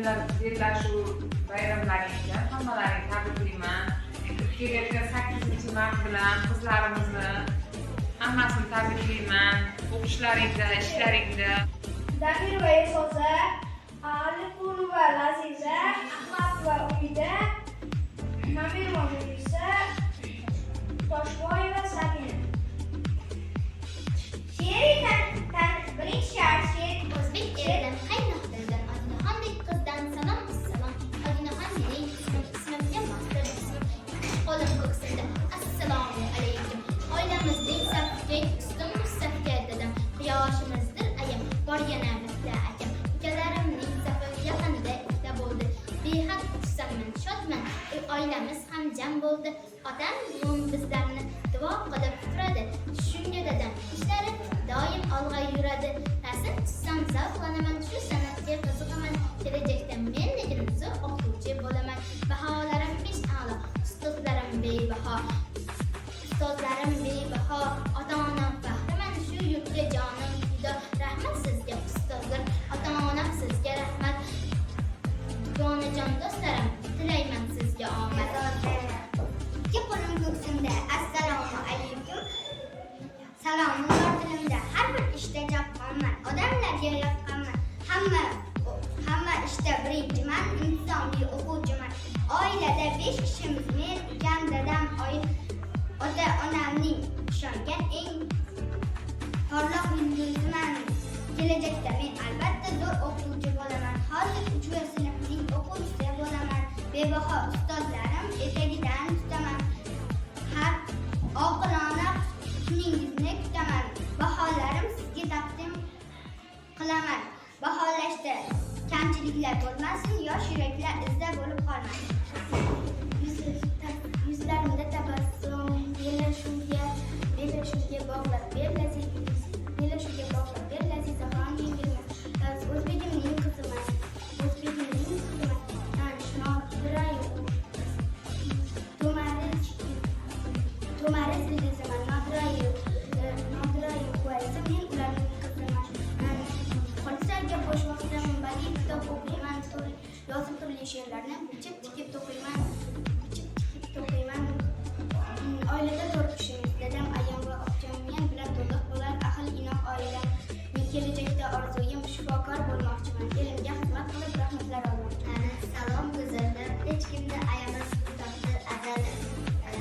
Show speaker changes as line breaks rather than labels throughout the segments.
Bellashuv bayramlaring bilan hammalaringni tabriklayman. Kelayotgan 8-mart bilan qizlarimizni hammasini tabriklayman. O'qishlaringda, ishlaringda.
Damirova Esosa, Aliqulova Laziza, Ahmadova Umida, Mamirova Munisa, Toshboyeva Samina.
She'riy tan, tan birinchi shart she'r.
O'zbek eridan, qaynoq dildan, Odinaxondek qizdan salom, assalom. Odinaxon mening ismim, ismimga mosdir jismim. Ikki qo'lim ko'ksimda, assalomu alaykum. Oilamizning safi keng, ustun safga dadam. Quyoshimizdir ayam, bor yana bitta akam. Ukalarimning safi yaqinda ikkita bo'ldi. Behad xursandman, shodman, oilamiz ham jam bo'ldi. Otam buvim bizlarni duo qilib turadi. Shunga dadam ishlari doim olg'a yuradi. Rasm chizsam zavqlanaman, shu san'atga qiziqaman. Kelajakda men lekin zo'r o'qituvchi bo'laman. Baholarim 5 a'lo, ustozlarim bebaho. Ustozlarim bebaho, ota-onam faxriman, shu yurtga jonim fido. Rahmat sizga, ustozlar, ota-onam, sizga rahmat. Dugonajon do'stlarim, tilayman sizga omad.
Ikki qo'lim ko'ksimda, assalomu alaykum. Salomim bor dilimda, har bir ishda chaqqonman, odamlarga yoqqanman. Hamma ishda birinchiman, intizomli o'quvchiman. Oilada 5 kishimiz: men, ukam, dadam, oyim, ota onamning ishongan eng porloq yulduziman. Kelajakda men albatta zo'r o'qituvchi bo'laman. Hozir 3 sinfning o'quvchisi bo'laman. Bebaho ustozlarim etagidan tutaman. Har oqilona hukmingizni kutaman. Baholarim sizga taqdim qilaman. Baholashda kamchiliklar bo'lmasin, yosh yuraklar izda bo'lib qolmasin.
Yuzlarimda tabassum, bellashuvga bog'lab ber, laziz, bellashuvga bog'lab ber, Lazizaxon yengilmas. O'zbegimning qiziman, o'zbegimning qiziman. Nodira To'maris, To'maris ildiziman, Nodirayu Quvaysi, men ularning qiziman. Qolsa agar bo'sh vaqtim, badiiy kitob o'qiyman, yozib turli she'rlarni bichib tikib to'qiyman, bichib tikib to'qiyman. Oilada to'rt kishimiz: dadam, ayam va opcham men bilan to'liq bo'lar ahil inoq oilam. Men kelajakda orzuyim shifokor bo'lmoqchiman. Elimga xizmat qilib, rahmatlar olmoqchiman.
Salom, go'zallar, hech kimni ayamas bu taqdir azal.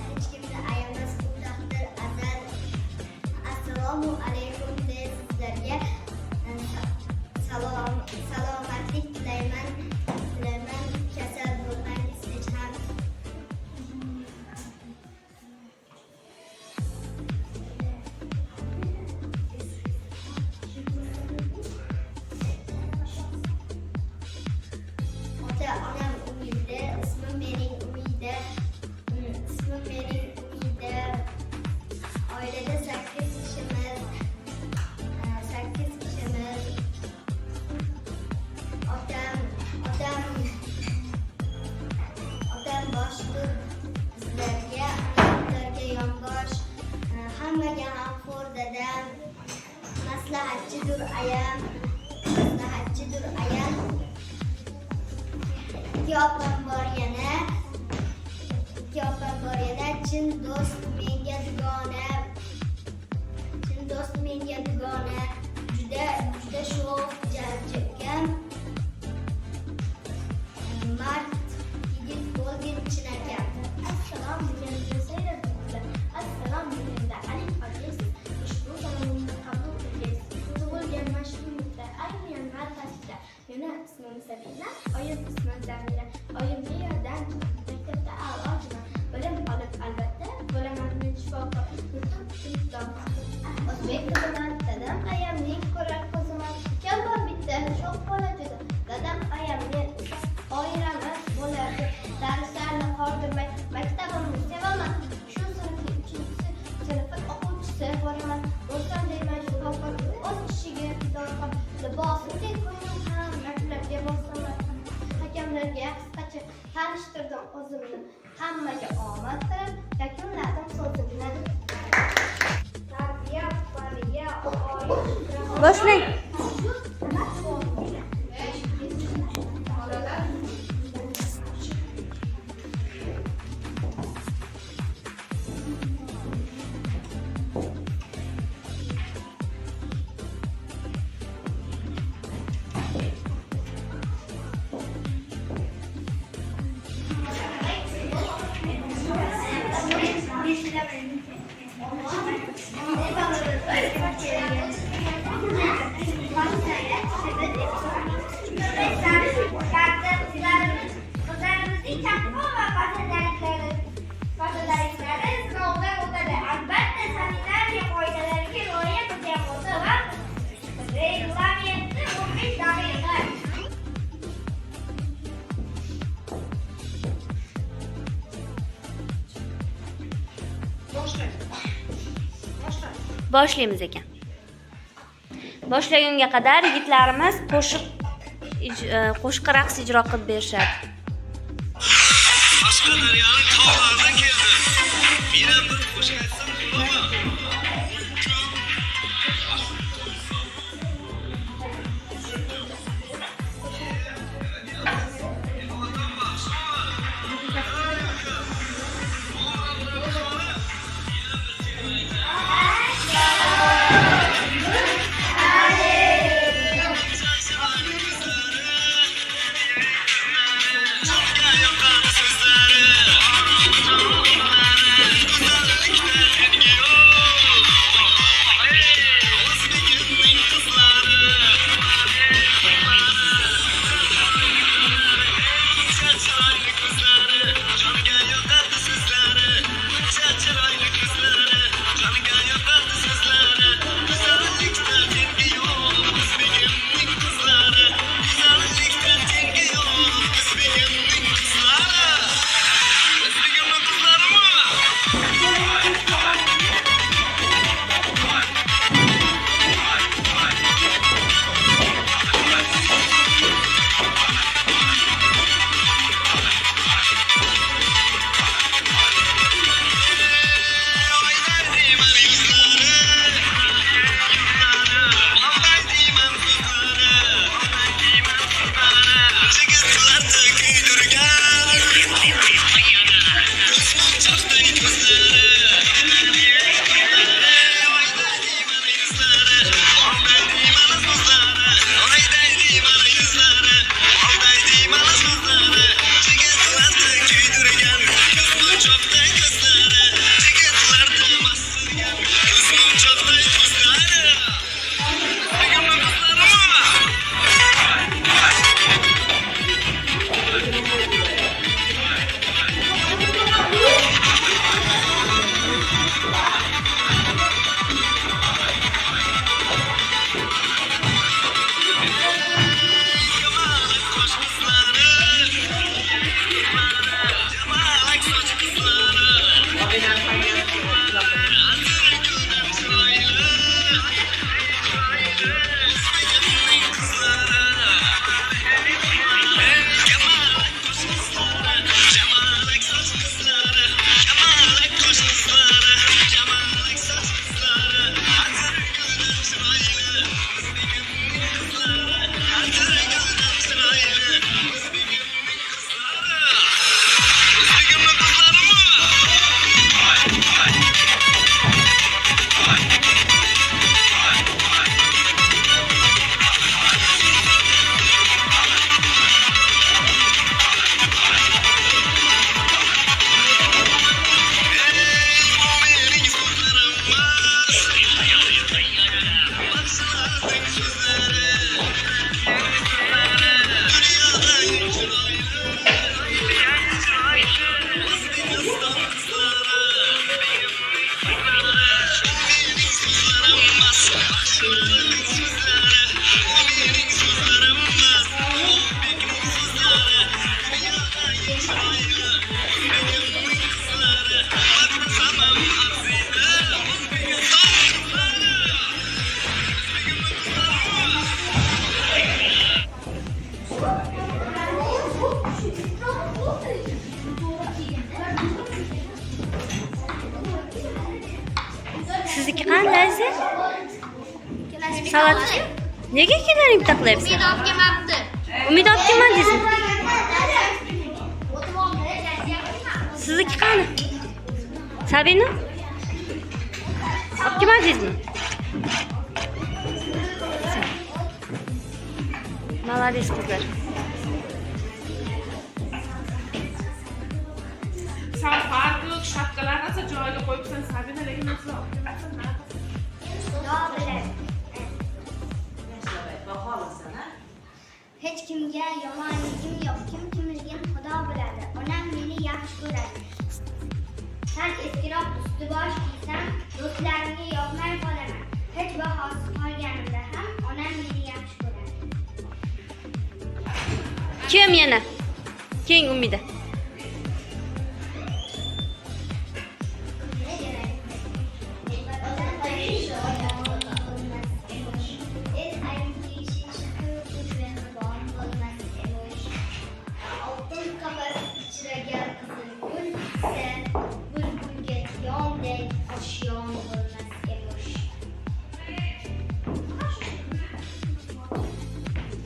Hech kimni ayamas bu taqdir azal. Assalomu alaykum de sizlarga. Salom, salomatlik tilayman, tilayman, kasal bo'lmangiz hech ham. Ota onam umidi, ismim mening Umida, ismim mening Umida. Oilada sakkiz kishimiz, sakkiz kishimiz. Otam boshdir bizlarga, ularga yonbosh, hammaga g'amxo'r dadam, maslahatchidir ayam, maslahatchidir ayam. Ikki opam bor yana, ikki opam bor yana, chin do'st menga dugona, chin do'st menga dugona, juda, juda sho'x jarchi ukam, mard yigit bo'lgin chin akam.
Assalom deganda sayrab bulbullar, assalom deganda alik olgaysiz, ushbu salomimni qabul qilgaysiz. Tug'ilganman shu yurtda, ayni markazida. Meni ismim Sabina, oyim ismi Zamira. Oyimga yordamchiman, maktabda a'lochiman. Bilim olib, albatta bo'laman men shifokor. Yurtim uchun fidokor.
O'zbek qiziman, dadam ayamning ko'rar ko'ziman. Ukam bor bitta, sho'x bola juda. Dadam ayam men esa oilamiz bo'lardi. Darslarni qoldirmay maktabimni sevaman. Shu sinfning uchinchisi sinfi o'quvchisi bo'laman. Bo'lsam deyman shifokor, o'z ishiga fidokor. Libosimdek ko'nglim ham maktabga bosaman.
Hakamlarga qisqacha tanishtirdim o'zimni. Hammaga omad tilab yakunladim so'zimni.
Tarbiya faniga oid.
Boshlang.
Bolalar.
Qizlarimizning chaqqon va farzandliklari sinovdan o'tadi. Albatta, sanitariya qoidalariga rioya qilgan holda va reglamentni 15 daqiqa.
Boshlang. Boshlang.
Boshlaymiz ekan. Boshlagunga qadar yigitlarimiz qo'shiq raqs ijro qilib berishadi.
Qashqadaryoning tog'laridan keldim. Men ham bir qo'shiq aytsam bo'ladimi? Jonga yoqar so'zlari, go'zallikda tengi yo'q. O'zbekimning qizlari, buncha chiroyli ko'zlari, jonga yoqardi so'zlari, buncha chiroyli ko'zlari, jonga yoqardi so'zlari, go'zallikda tengi yo'q, o'zbekimning qizlari, go'zallikda tengi yo'q, o'zbekimning qizlari, o'zbekimning qizlarimi? Oyday deyman yuzlari, olday deyman ko'zlari, jigitlarni kuydirgan ko'zmunchoqday ko'zlari, oyday deyman yuzlari, olday deyman ko'zlari, oyday deyman yuzlari, olday deyman so'zlari, jigitlarni kuydirgan ko'zmunchoqday ko'zlari, jigitlarni mast qilgan ko'zmunchoqday ko'zlari, o'zbekimning qizlarimi? Kamalak qosh qizlari, jamalak soch qizlari, atir guldan chiroyli, o'zbekimning qizlari, kamalak qosh qizlari, jamalak soch qizlari, kamalak qosh qizlari, jamalak soch qizlari, atir guldan chiroyli, o'zbekimning qizlari, atir guldan chiroyli, o'zbekimning qizlari, o'zbekimning qizlarimi? Ey, bu mening so'zlarim emas, baxshilarning so'zlari, dunyoda eng chiroyli O'zbekiston qizlari. Bu mening so'zlarim emas, baxshilarning so'zlari, bu mening so'zlarim emas, Ulug'bekning so'zlari, dunyoda eng chiroyli o'zbekimning qizlari, maqtasam ham arziydi O'zbekiston qizlari, o'zbekimning qizlari.
Sizniki qanday, Aziza? Salat. Nega ikkilaring bitta qilyapsan?
Umid olib kelmabdi.
Umid olib kelmadingizmi? Sizniki qani? Sabina? Kelmadingizmi? Молодец, qizlar.
San fartuk, shapkalarni rosa joyiga qo'yibsan, Sabina, lekin o'zi olib kelmabsan, nima qilsin?
Xudo biladi.
Baholasan, ha?
Hech kimga yomonligim yo'q. Kim kimligini Xudo biladi. Onam meni yaxshi ko'radi. Sal eskiroq usti-bosh kiysam, do'stlarimga yoqmay qolaman. Hech bahosiz qolganimda ham onam meni yaxshi ko'radi.
Kim yana? Keng, Umida.
El aybi mehribon bo'lmas emish. Oltin qafas ichra gar qizil gul bitsa, bulbulga yondek oshyon bo'lmas emish.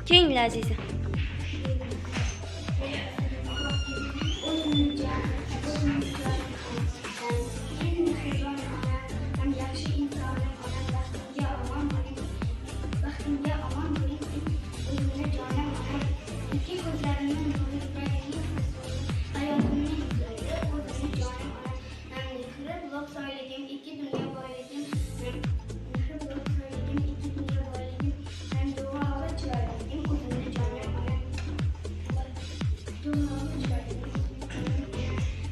Keng, Laziza.
Eng mehribon onam, ham yaxshi insonim onam, baxtimga omon bo'ling, baxtimga omon bo'ling deb o'zimni jonim onam. Ikki ko'zlarimning nuri, yuragimning huzuri, hayotimning huzuri, o'zimni jonim onam. Mehri buloq soyligim, ikki dunyo boyligim, mehri buloq soyligim, ikki dunyo boyligim, ham duoli chiroyligim, o'zimni jonim onam. Duoli chiroyligim, o'zimni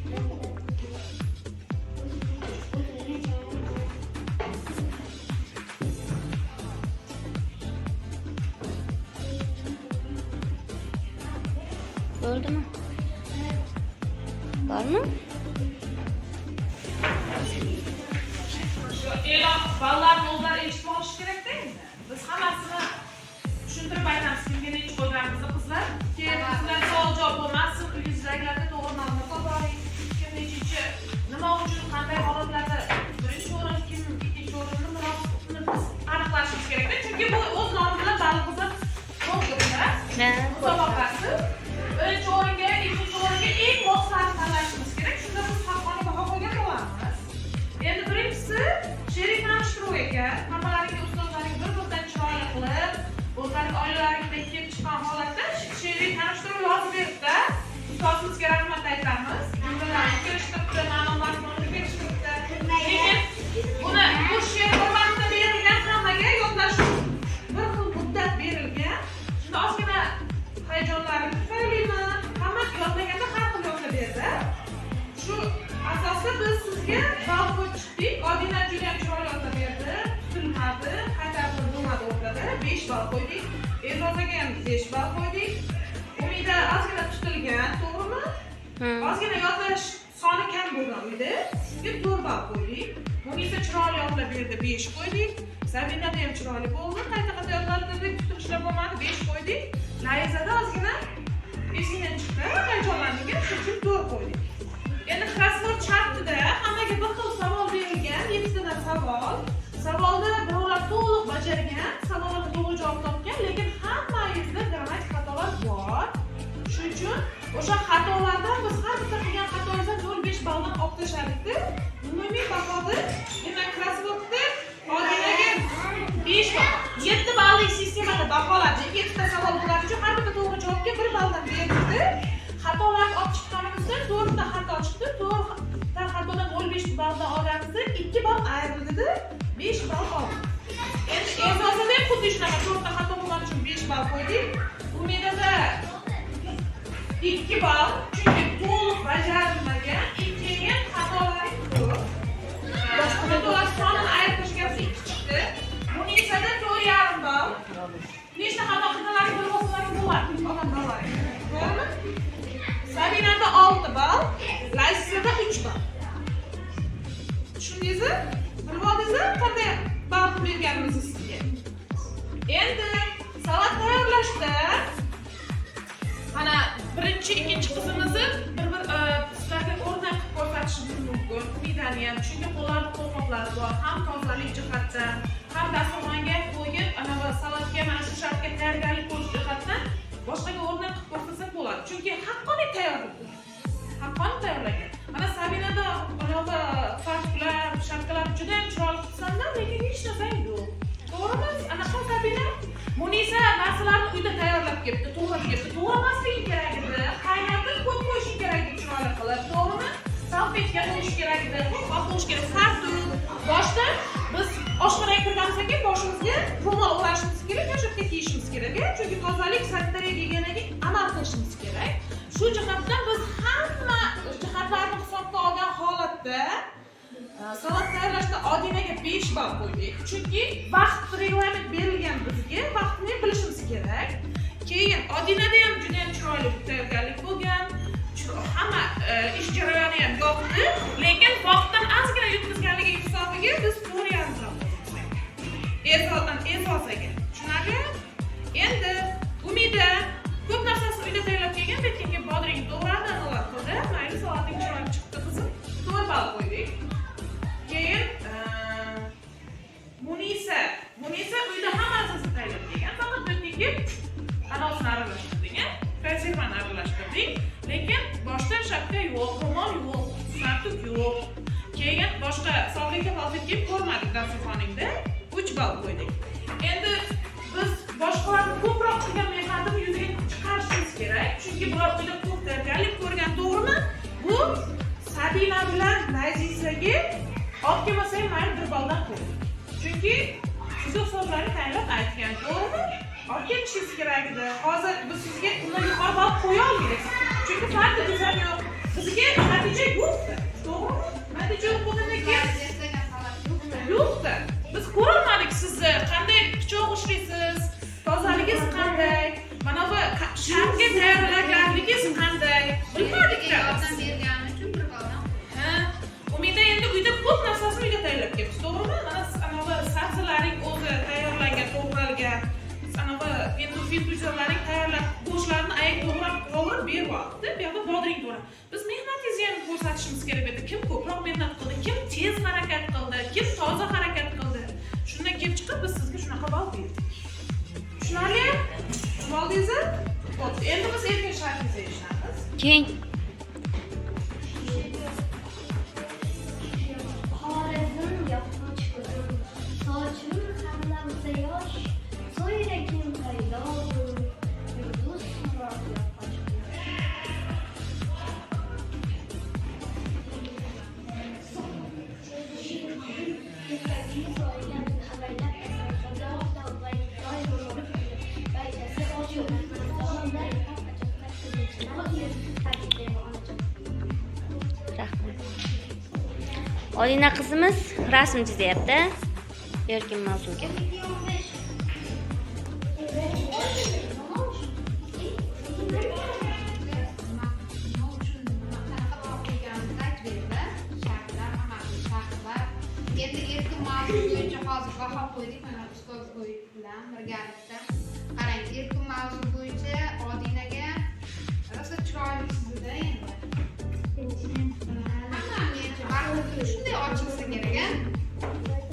jonim onam. O'zimni jonim onam.
Bo'ldimi? Bormi?
E'lon, ballarni o'zlari eshitib olishi kerakda endi. Biz hammasini tushuntirib aytamiz, kimga nechi qo'yganimizni, qizlar. Keyin sizlar savol javob bo'lmasin, uyingizdagilarga to'g'ri ma'lumot olib boring. Kim nechinchi, nima uchun, qanday holatlarda birinchi o'rin, kim ikkinchi o'rinni munosibini biz aniqlashimiz kerakda. Chunki bu o'z nomi bilan ball qizlar konkursda.
Ha.
Musobaqasi. Birinchi o'ringa, ikkinchi o'ringa eng moslarini tanlashimiz kerak. Shunda biz haqqoniy baho qo'ygan bo'lamiz. Endi birinchisi she'riy tanishtiruv ekan. Hammalaringga ustozlaring bir-biridan chiroyli qilib, o'zlaring oilalaringdan kelib chiqqan holatda she'riy tanishtiruv yozib beribdi. Ustozimizga rahmat aytamiz. Jumlalarni kelishtiribdi, ma'no mazmunini kelishtiribdi. Lekin buni bu she'r bir vaqtda berilgan, hammaga yodlash bir xil muddat berilgan. Shunda ozgina hayajonlari tufaylimi, hamma yodlaganda har xil yodlab berdi. Shu asosda biz sizga ball qo'yib chiqdik. Odina juda ham chiroyli yodlab berdi, tutilmadi, qaytarib bo'lmadi o'rtada. 5 ball qo'ydik. E'zozaga ham 5 ball qo'ydik. Umida ozgina tutilgan, to'g'rimi? Ozgina yodlash soni kam bo'lgan uyda. Shunga 4 ball qo'ydik. Munisa chiroyli yodlab berdi, 5 qo'ydik. Sabinada ham chiroyli bo'ldi. Qayta-qayta yodladi, tutilishlar bo'lmadi, 5 qo'ydik. Layzada ozgina esingdan chiqdi, hayajonlanding, shuning uchun 4 qo'ydik. Endi crossword shartida hammaga bir xil savol berilgan, 7 tadan savol. Savolda birovlar to'liq bajargan, savolga to'g'ri javob topgan, lekin hammangizda grammatik xatolar bor. Shuning uchun o'sha xatolardan biz har bitta qilgan xatoyingizdan 0.5 balldan olib tashladikda. Umumiy bahoda, demak, crosswordda Odinaga 5 ball, 7 ballik sistemada baholadik. 7 ta savol bo'lgani uchun har bitta to'g'ri javobga 1 balldan berdikda. Xatolarni olib chiqqanimizda 4 ta xato chiqdi. 4 ta xatodan 0.5 balldan olganimizda 2 ball ayrildi-da, 5 ball oldik. Endi E'zozada ham xuddi shunaqa 4 ta xato bo'lgani uchun 5 ball qo'ydik. Umidada 2 ball, chunki to'liq bajarilmagan, keyin xatolari ko'p. Xatolar sonini ayirib tashlaganimizda 2 chiqdi. Munisada 4,5 ball. Nechta xato qilganlaring bilib olsalaring bo'ladi, odam ballaring. To'g'rimi? Sabinada 6 ball, Lazizada 3 ball. Tushundingizmi? Bilib oldingizmi qanday ball qilib berganimizni sizga? Endi salat tayyorlashda mana birinchi, ikkinchi qizimizni bir-bir sizlarga o'rnak qilib ko'rsatishimiz mumkin. Umidani ham, chunki qo'llarida qo'lqoplari bor, ham tozalik jihatdan, ham dasturxonga qo'yib, anavi salatga mana shu shartga tayyorgarlik ko'rish jihatdan boshqaga o'rnak qilib ko'rsatsak bo'ladi. Chunki haqqoniy tayyorlik. Haqqoniy tayyorlagan. Mana Sabinada anavi fartuklar, shapkalar juda ham chiroyli qilsanda. kerak, qoq bo'lishi kerak, fartuk. Boshda biz oshxonaga kirganimizdan keyin boshimizga ro'mol o'rashimiz kerak, shapka kiyishimiz kerak, chunki tozalik, sanitariya gigiyenaga amal qilishimiz kerak. Shu jihatdan biz hamma jihatlarni hisobga olgan holatda salat tayyorlashda Odinaga 5 ball qo'ydik. Chunki vaqt, reglament berilgan bizga, vaqtni ham bilishimiz kerak. Keyin Odinada ham juda ham chiroyli tayyorgarlik bo'lgan. Hamma ish jarayoni ham yoqdi, lekin vaqtdan ozgina yutqizganligi hisobiga biz 4,5 ball qo'ydik. E'zozaga. Tushunarli? Endi Umida ko'p narsasini uyda tayyorlab kelgan, bu yerga kelib bodring to'g'radi, nima qildi. Mayli, salating chiroyli chiqdi, qizim. 4 ball qo'ydik. Keyin Munisa, Munisa uyda hamma narsasini tayyorlab kelgan, faqat bu yerga kelib anosini aralashtirdik, a? Konservani aralashtirdik. Lekin boshda shapka yo'q, ro'mol yo'q, fartuk yo'q. Keyin boshqa sog'likka hozir kelib ko'rmadik dasturxoningda. 3 ball qo'ydik. Endi biz boshqalarni ko'proq qilgan mehnatini yuzaga chiqarishimiz kerak. Chunki bular uyda ko'p tayyorgarlik ko'rgan, to'g'rimi? Bu Sabina bilan Lazizaga olib kelmasa ham mayli, 1 balldan qo'ydik. Chunki sizga ustozlaring tayinlab aytgan, to'g'rimi? Olib kelishingiz kerak edi. Hozir biz sizga undan yuqori ball qo'ya olmaymiz. Chunki farqi ham yo'q. Bizga natija yo'qdi. To'g'rimi? Natija yo'q bo'lgandan keyin yo'qdi. Biz ko'rolmadik sizni qanday pichoq ushlaysiz, tozaligingiz qanday, mana bu shartga tayyorlaganligingiz qanday, bilmadik-da biz.
Yordam bergani uchun 1 balldan.
Ha, Umida endi uyda ko'p narsasini uyda tayyorlab kelibdi, to'g'rimi? Mana anavi sabzilaring o'zi tayyorlangan, to'g'ralgan. Anavi fentujarlaring tayyorlab, go'shtlarni ayiq to'g'rab, qovurib beryapti. Bu yoqda bodring to'g'rab. Biz mehnatingizni ham ko'rsatishimiz kerak edi. Kim ko'proq mehnat qildi, kim tez harakat qildi, kim toza harakat qildi. Shundan kelib chiqib biz sizga shunaqa ball berdik. Tushunarli? Oldingizmi? Bo'pti. Endi biz erkin shartingizga eshitamiz.
Keng.
Xorazm yoqmuch ko'zim, sochim hamlamsa yosh, so'yra kim paydo bo'lur, yulduz suroq yoqqoch quyosh. Erkakni soyilab, avaylab asrar, doimo nurib turib, barchasi ochiq, olamlar tabriklayman, onajon.
Rahmat. Odina qizimiz rasm chizyapti. Erkin mavzuga.
15.
Nima uchun, nima, qanaqa ball qo'yganimizni aytib berdi. Shartlar, hammasi shartlar. Endi erkin mavzu bo'yicha hozir baho qo'ydik, mana ustoz bilan birgalikda. Qarang, erkin mavzu bo'yicha Odinaga rosa chiroyli chizdi endi. Hammani baribir shunday ochilsa kerak, a?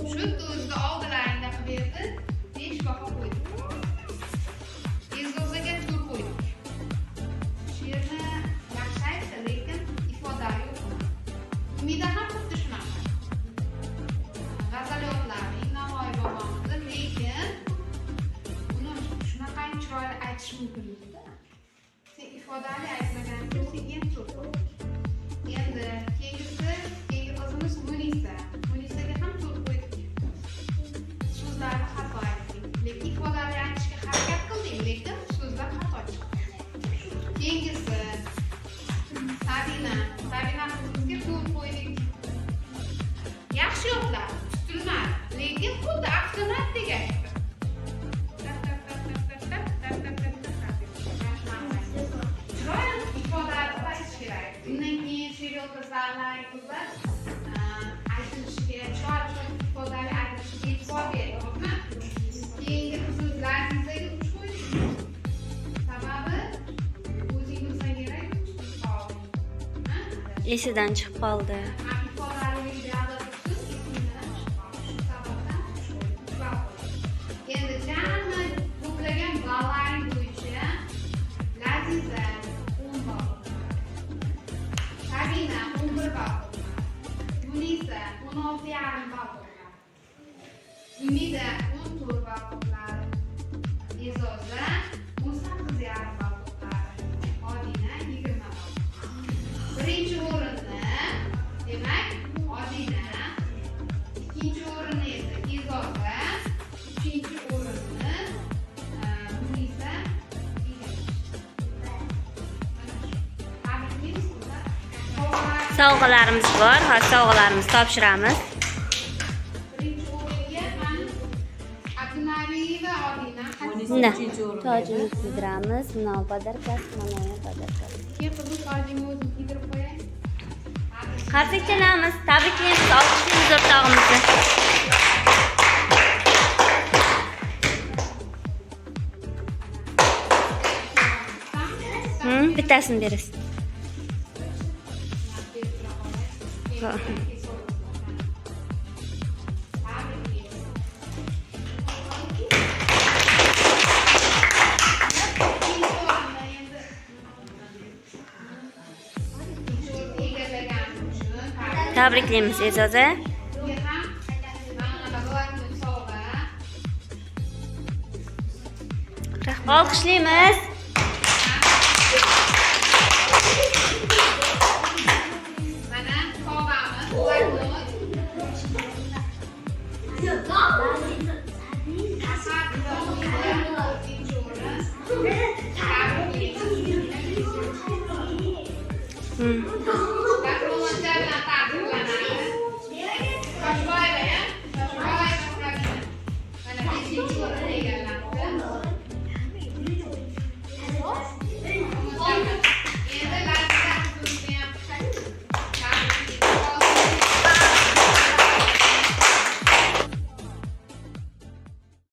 Shu yerda o'zida oldilaringda qilib berdi. 5 baho qo'ydik. E'zozaga 4 qo'ydik. She'rni yaxshi aytdi, lekin ifodali o'qimadi. Umida ham xuddi shunaqa. G'azaliyotlarning Navoiy bobomizni, lekin uni shunaqangi chiroyli aytish mumkin edi-da. Sen ifodali aytmaganing uchun senga ham 4 qo'ydik. Endi keyingisi, keyingi qizimiz Munisa. Munisaga ham 4 qo'ydik. So'zlarni xato aytding. Lekin ifodali aytishga harakat qilding, lekin so'zlar xato chiqdi. Keyingisi Sabina. Sabina qizimizga 4 qo'ydik. Yaxshi yodladi, tutilmadi, lekin xuddi avtomatdek aytdi. Tap tap tap tap tap tap tap tap tap tap tap. Mana shunaqa. Chiroyli ifodali qilib aytish kerak. Undan keyin she'r yodlasalaring qizlar, aytilishiga, chiroyli ifodali aytilishiga e'tibor bering, xo'pmi? Keyingi qizimiz Lazizaga 3 qo'ydik. Sababi o'zing bilsang kerak, tutilib qolding. Ha?
Esidan chiqib qoldi.
Ha, ifodaliligi buyoqda tursin, esingdan chiqib qoldi. Shu sababdan 3 qo'ydik, 3 ball qo'ydik. Endi jami to'plagan ballaring bo'yicha Laziza 10 ball to'pladi. Sabina 11 ball to'pladi. Munisa 16,5 ball to'pladi. Umida 14 ball to'pladi. E'zoza 18,5 ball to'pladi. Odina 20 ball. Birinchi o'rinni demak
Sovg'alarimiz bor. Hozir sovg'alarimizni topshiramiz.
Birinchi o'ringa man Abdunabiyeva Odina.
Mana tojini kiydiramiz. Mana подарка si, mana ham подарка si.
Keyin qizim, tojingni o'zim kiydirib qo'yay.
Qarsak chalamiz, tabriklaymiz, olqishlaymiz o'rtog'imizni. Bittasini berasiz. Ha.
Egallaganim uchun
Tabriklaymiz, E'zoza.
Bunga ham mana bunaqa bloknot sovg'a.
Rahmat. Olqishlaymiz.
Mana sovg'amiz, bloknot.